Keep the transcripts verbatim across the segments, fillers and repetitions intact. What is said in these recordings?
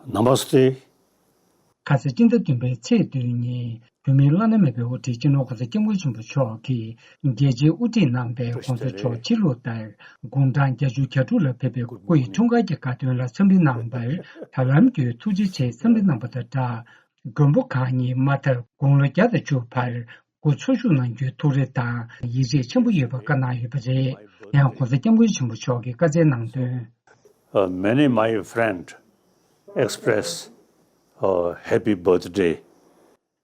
Namaste. ཁ་སང་སྤྱི་ཟླ་བདུན་པའི་ཚེས་བདུན་ཉིན་བོད་མིའི་བླ་ན་མེད་པའི་དབུ་ཁྲིད་སྤྱི་ནོར་༸གོང་ས་༸སྐྱབས་མགོན་ཆེན་པོ་མཆོག་གིས་རྒྱལ་སྤྱིའི་དབུ་ཁྲིད་རྣམ་པས་༸གོང་ས་མཆོག་ཕྱི་ལུགས་ལྟར་དགུང་གྲངས་བརྒྱད་ཅུ་གྱ་དྲུག་ལ་ཕེབས་པའི་སྐུ་ཡི་འཁྲུངས་སྐར་གྱི་དགའ་སྟོན་ལ་འཚམས་འདྲི་གནང་བར་ད་ལམ་རྒྱུད་ཐུགས་རྗེ་ཆེ་འཚམས་འདྲི་གནང་པ་དང་སྦྲགས། མགོན་པོ་གང་ཉིད་མ་མཐར་དགུང་ལོ་བརྒྱ་དང་བཅུ་བར་སྐུ་འཚོ་བཞུགས་གནང་རྒྱུའི་ཐུགས་རེ་དང་ཡིད་ཆེས་ཆེན་པོ་ཡོད་པ་བཀའ་གནང་ཡོད་པ་རེད། ཡང་༸གོང་ས་༸སྐྱབས་མགོན་ཆེན་པོ་མཆོག་གིས་བཀའ་སྩལ་གནང་དོན། Uh, many my friend express, uh, happy birthday.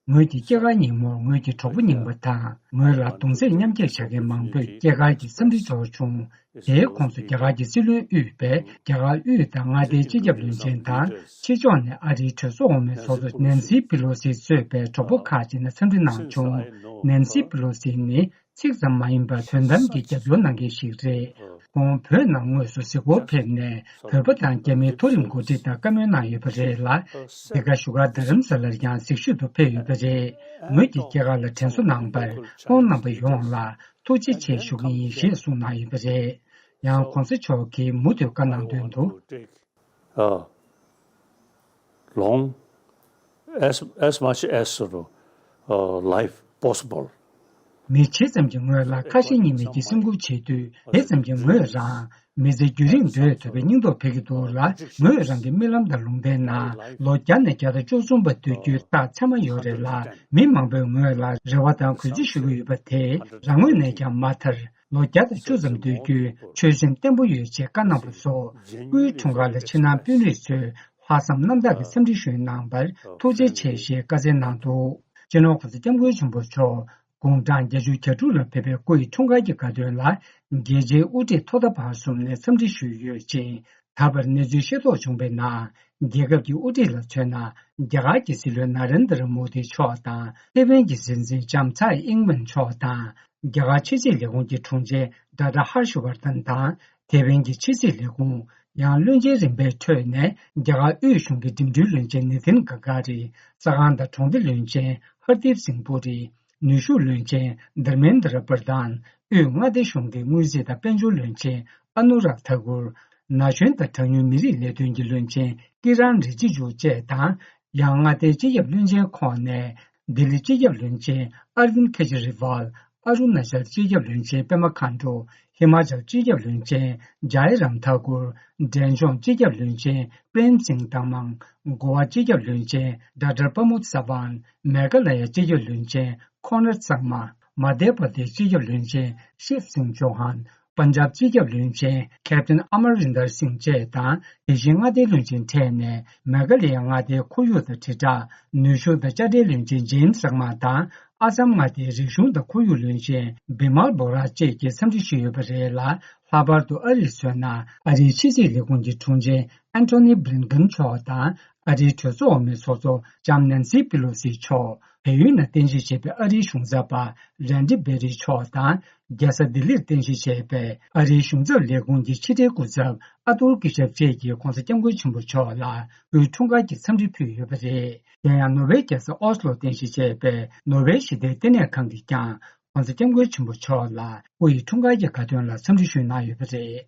ངོས་ཀྱི་སྐྱེས་སྐར་ཉིན་མོར་ངོས་ཀྱི་གྲོགས་པོ་རྙིང་པ་དང་ངོས་ལ་གདུང་སེམས་མཉམ་སྐྱེད་བྱ་མཁན་མང་པོས་སྐྱེས་སྐར་གྱི་འཚམས་འདྲི་འབྱོར་བྱུང་། དེའི་ཁོངས་སུ་རྒྱ་གར་གྱི་སྲིད་བློན་དབུས་པའི་རྒྱ་གར་དབུས་དང་མངའ་སྡེའི་སྤྱི་ཁྱབ་བློན་ཆེན་དང་ཕྱི་ཕྱོགས་ནས་ཨ་རིའི་གྲོས་ཚོགས་འོག་མའི་ཚོགས་གཙོ་ནན་སི་པི་ལོ་སི་གཙོས་པའི་གྲོགས་པོ་ཁག་ཅིག་ནས་འཚམས་འདྲི་གནང་བྱུང་། ནན་སི་པི་ལོ་སི་ནི་ཚིག་ཙམ་མ་ཡིན་པར་དོན་དམ་གྱི་རྒྱབ་སྐྱོར་གནང་མཁན་ཞིག་རེད། ཁོང་བོད་ནང་དངོས་སུ་གཟིགས་སྐོར་ཕེབས་ནས་བོད་པ་དང་རྒྱ་མིའི་མཐོ་རིམ་འགོ་ཁྲིད་དང་བཀའ་མོལ་གནང་ཡོད་པ་རེད་ལ། འདི་ག་བཞུགས་སྒར་རྡ་རམ་ས་ལར་ཡང་གཟིགས་ཞིབ་ཏུ་ཕེབས་ཡོད་པ་རེད། ངོས་ཀྱི་སྐྱེས་སྐར་ལ་དྲན་གསོ་གནང་བར་ཁོང་རྣམ་པ་ཡོངས་ལ་ཐུགས་རྗེ་ཆེ་ཞུ་གི་ཡིན་ཞེས་གསུངས་གནང་ཡོད་པ་རེད། ཡང་༸གོང་ས་མཆོག་གིས་མུ་མཐུད་བཀའ་གནང་དོན་དུ། Uh, long, as, as much as, uh, life possible. མི་ཇི་ཙམ་གྱིས་ངོས་ལ་ཁ་ཞེ་གཉིས་མེད་ཀྱི་སེམས་ཁུར་བྱེད་དུས་དེ་ཙམ་གྱིས་ངོས་རང་མི་ཚེ་རྒྱུན་རིང་སྡོད་ཐུབ་པའི་སྙིང་སྟོབས་འཕེལ་གྱི་འདུག་ལ། ངོས་རང་གི་རྨི་ལམ་དང་ལུང་བསྟན་ནང་ལོ་བརྒྱ་ནས་བརྒྱ་དང་བཅུ་གསུམ་པ་སྡོད་རྒྱུའི་རྟགས་ཚད་མ་ཡོད་རེད་ལ། མི་མང་པོས་ངོས་ལ་རེ་བ་དང་གུས་བརྩི་ཞུ་གི་ཡོད་པ་དེ་རང་ངོས་ནས་ཀྱང་མ་མཐར། ལོ་བརྒྱ་དང་བཅུ་ཙམ་སྡོད་རྒྱུའི་ཆོད་སེམས་བརྟན་པོ་ཡོད་ཅེས་བཀའ་གནང་བ་སོགས་སྐུའི་འཁྲུངས་སྐར་ལ་ཕྱི་ནང་དཔོན་རིགས་ཚོས་ལྷག་བསམ་རྣམ་དག་གིས་འཚམས་འདྲི་ཞུས་གནང་བར་ཐུགས་རྗེ་ཆེ་ཞེས་བཀའ་སྩལ་གནང་འདུག་སྤྱི་ནོར་༸གོང་ས་༸སྐྱབས་མགོན་ཆེན་པོ་མཆོག་དགུང་གྲངས་བརྒྱད་ཅུ་གྱ་དྲུག་ལ་ཕེབས་པའི་སྐུ་ཡི་འཁྲུངས་སྐར་གྱི་དགའ་སྟོན་ལ་རྒྱལ་སྤྱིའི་དབུ་ཁྲིད་ཐོག་མཐའ་བར་གསུམ་ནས་འཚམས་འདྲི་ཞུས་ཡོད་ཅིང་། ད་བར་གནས་ཚུལ་ཤེས་རྟོགས་བྱུང་བའི་ནང་རྒྱལ་ཁབ་ཀྱི་དབུ་ཁྲིད་ལ་མཚོན་ན་རྒྱ་གར་གྱི་སྲིད་བློན་ན་རེན་དར་མོ་དི་མཆོག་དང་ཐེ་ཝན་གྱི་སྲིད་འཛིན་ལྕམ་ཚའེ་ཨིང་ཝེན་མཆོག་དང་། རྒྱ་གར་ཕྱི་སྲིད་ལས་ཁུངས་ཀྱི་དྲུང་ཆེ་ཌོག་ཊར་ཧར་ཤི་ཝར་དན་དང་། ཐེ་ཝན་གྱི་ཕྱི་སྲིད་ལས་ཁུངས། ཡང་བློན་ཆེན་རིམ་པའི་ཁྲོད་ནས་རྒྱ་གར་དབུས་གཞུང་གི་འགྲིམ་འགྲུལ་བློན་ཆེན་ནི་ཐིན་ག་ག་རི། ས་ཁང་དང་གྲོང་སྡེ་བློན་ཆེན་ཧར་དིབ་སིང་པུ་རི། ནུས་ཤུགས་བློན་ཆེན་དྷར་མེན་དྲ་པར་དཱན། དབུས་མངའ་སྡེ་གཞུང་གི་དངུལ་རྩིས་དང་དཔལ་འབྱོར་བློན་ཆེན་ཨ་ནུ་རག་ཐ་གུར། ན་གཞོན་དང་གྲངས་ཉུང་མི་རིགས་ལས་དོན་གྱི་བློན་ཆེན་ཀི་རན་རི་ཇི་ཇུ་བཅས་དང་། ཡང་མངའ་སྡེའི་སྤྱི་ཁྱབ་བློན་ཆེན་ཁོངས་ནས། ལྡི་ལི་སྤྱི་ཁྱབ་བློན་ཆེན་ཨར་ཝིན་ཁེ་ཇི་རི་ཝལ། ཨ་རུ་ན་ཅལ་སྤྱི་ཁྱབ་བློན་ཆེན་པེ་མ་ཁན་ཏོ། ཧི་མ་ཅལ་སྤྱི་ཁྱབ་བློན་ཆེན་ཇའི་རམ་ཐ་ཀུར། འབྲས་ལྗོངས་སྤྱི་ཁྱབ་བློན་ཆེན་པྲེམ་སིང་ཏང་མང་། གོ་བ་སྤྱི་ཁྱབ་བློན་ཆེན་ཌོག་ཊར་པ་མོད་ས་ཝན། མེ་གྷ་ལ་ཡ་སྤྱི་ཁྱབ་བློན་ཆེན་ཁོ་ནར་སང་མ། མ་དྷྱ་པར་དེཤ་སྤྱི་ཁྱབ་བློན་ཆེན་ཤིབ་སིང་ཅོ་ཧན། པན་ཇབ་སྤྱི་ཁྱབ་བློན་ཆེན་ཁེབ་ཏིན་ཨ་མར་རིན་དར་སིང་བཅས་དང་། དེ་བཞིན་མངའ་སྡེའི་བློན་ཆེན་ཁྲོད་ནས་མེ་གྷ་ལ་ཡ་མངའ་སྡེའི་ཁོར་ཡུག་དང་དྲིལ་བསྒྲགས། ནུས་ཤུགས་དང་དཔྱ་ཁྲལ་བློན་ཆེན་ཇེམ་སང་མ་དང་། ཨ་སམ་མངའ་སྡེའི་རིག་གཞུང་དང་ཁོར་ཡུག་བློན་ཆེན་བི་མལ་བྷོ་ར་བཅས་ཀྱིས་འཚམས་འདྲི་ཞུས་ཡོད་པ་རེད་ལ། ལྷག་པར་དུ་ཨ་རིར་མཚོན་ན་ཨ་རིའི་ཕྱི་སྲིད་ལས་ཁུངས་ཀྱི་དྲུང་ཆེ་ཨན་ཐོ་ནི་བྷི་ལིན་ཀན་མཆོག་དང་། ཨ་རིའི་གྲོས་ཚོགས་འོག་མའི་ཚོགས་གཙོ་ལྕམ་ནན་སི་པི་ལོ་སི་མཆོག་བལ་ཡུལ་ནང་རྟེན་གཞི་བྱས་པའི་ཨ་རིའི་གཞུང་ཚབ་པ་རན་ཌི་བྷེ་རི་མཆོག་དང་། རྒྱལ་ས་ལྡི་ལིར་རྟེན་གཞི་བྱས་པའི་ཨ་རིའི་གཞུང་ཚབ་ལས་ཁུངས་ཀྱི་ཕྱི་དྲིལ་སྐུ་ཚབ་ཨ་ཏུལ་ཀི་ཤབ་བཅས་ཀྱིས་༸གོང་ས་༸སྐྱབས་མགོན་ཆེན་པོ་མཆོག་ལ་སྐུའི་འཁྲུངས་སྐར་གྱི་འཚམས་འདྲི་ཕུལ་ཡོད་པ་རེད། དེ་ཡང་ནོར་ཝེ་རྒྱལ་ས་ཨོ་སི་ལོར་རྟེན་གཞི་བྱས་པའི་ནོར་ཝེ་ཞི་བདེའི་ལྟེ་གནས་ཁང་གིས་ཀྱང་༸གོང་ས་༸སྐྱབས་མགོན་ཆེན་པོ་མཆོག་ལ་སྐུ་ཡི་འཁྲུངས་སྐར་གྱི་དགའ་སྟོན་ལ་འཚམས་འདྲི་ཞུས་གནང་ཡོད་པ་རེད།